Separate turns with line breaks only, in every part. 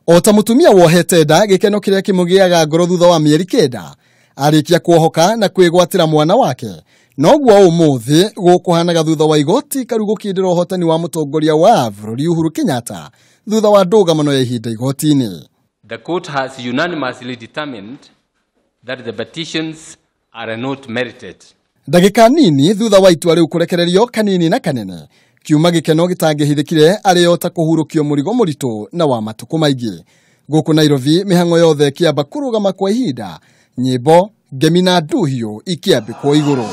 O ta mũtumia wohete nda gĩkeno kĩrĩa kĩmũgĩaga ngoro thutha wa mĩeri 9 arĩkia kuohoka na kwĩgwatĩra mwana wake noguo ũmũthĩ gũkũhanaga thutha wa igoti karu gũkindĩra ũhotani wa mũtongoria wa bũrũri Uhuru Kenyatta thutha wa ndũgamano ya ihinda igoti-inĩ.
The court has unanimously determined that the petitions are not merited.
Ndagĩka nini thutha wa itua rĩu kũrekererio kanini na kanene kiuma gĩkeno gĩtangĩhithĩkire arĩ o ta kũhurũkio mũrigo mũritũ na wa matukũ maingĩ. Gũkũ Nairobi mĩhang'o yothe ĩkĩamba kũrũgama kwa ihinda, nyĩmbo, ngemi na nduhio ikĩambĩkwo igũrũ.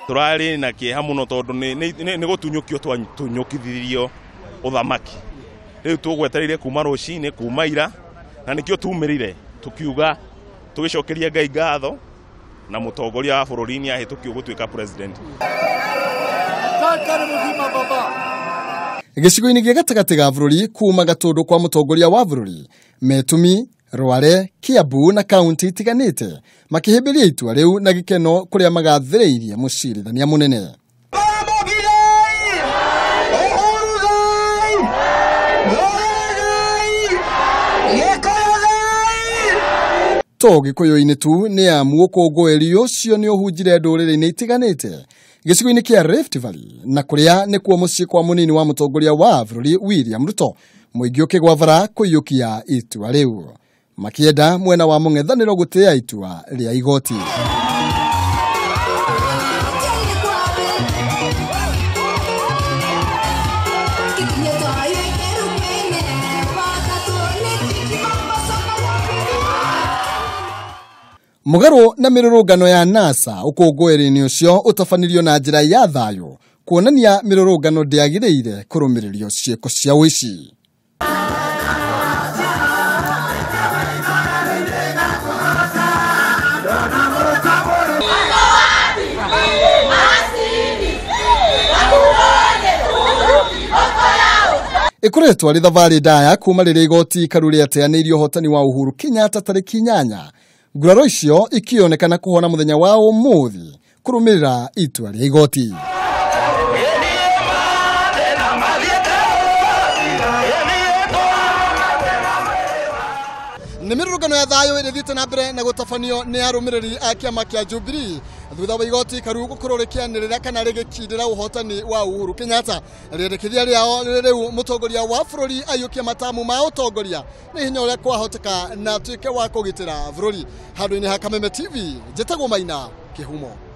Tũrarĩ na kĩeha mũno tondũ nĩ gũtunyũkio twatunyũkithirio ũthamaki. Rĩu tũgwetereire kuma rũcinĩ kuma ira na nĩkĩo tumĩrire tukiuga tũgĩcokeria Ngai ngatho na mũtongoria wa bũrũri nĩ ahĩtũkio gũtuĩka president.
Gĩcigo-inĩ gĩa gatagatĩ ga bũrũri kuma Gatũndũ kwa mũtongoria wa bũrũri Metumi, Rware, Kiambu na kaunti itiganĩte makĩhĩmbĩria itua rĩu na gĩkeno kũrĩa magathĩrĩirie mũcirithania mũnene. To Gĩkũyũ-inĩ tu nĩ amu ũkũngũĩri ũcio nĩ ũhunjire ndũrĩrĩ-inĩ itiganĩte gĩcigo-inĩ kĩa Rift Valley na kũrĩa nĩkuo mũciĩ kwa mũnini wa mũtongoria wa bũrũri William Ruto mũingĩ ũkĩgwa bara kũiyũkia itua rĩu makĩenda mwena wa mũng'ethanĩro gũtĩa itua rĩa igoti. Mũgarũ na mĩrũrũngano ya NASA ũkũngũĩri-inĩ ũcio ũtabanirio na njĩra ya thayũ kuonania mĩrũrũngano ndĩagĩrĩire kũrũmĩrĩrio ciĩko cia ũici. Ĩkoretwo arĩ thabarĩ ndaya kuma rĩrĩa igoti ikaru rĩateanĩirie ũhotani wa Uhuru Kenyatta tarĩki 8. Nguraro icio ikionekana kũhona mũthenya wa ũmũthĩ kũrũmĩrĩra itua rĩa igoti. Nĩ mĩrũrũngano ya thayũ ĩrĩthiĩte na mbere na gũtabanio nĩ arũmĩrĩri a kĩama kĩa Jubilee thutha wa igoti karu gũkorwo rĩkĩanĩrĩra kana rĩgĩkindĩra ũhotani wa Uhuru Kenyatta. Rĩendekithia rĩao rĩrĩ rĩu mũtongoria wa bũrũri aiyũkie matamu ma ũtongoria nĩ hinya ũrĩa kwahoteka na atuĩke wa kũgitĩra bũrũri. Handũ-inĩ ha Kameme TV, njĩtagwo Maina Kĩhumo.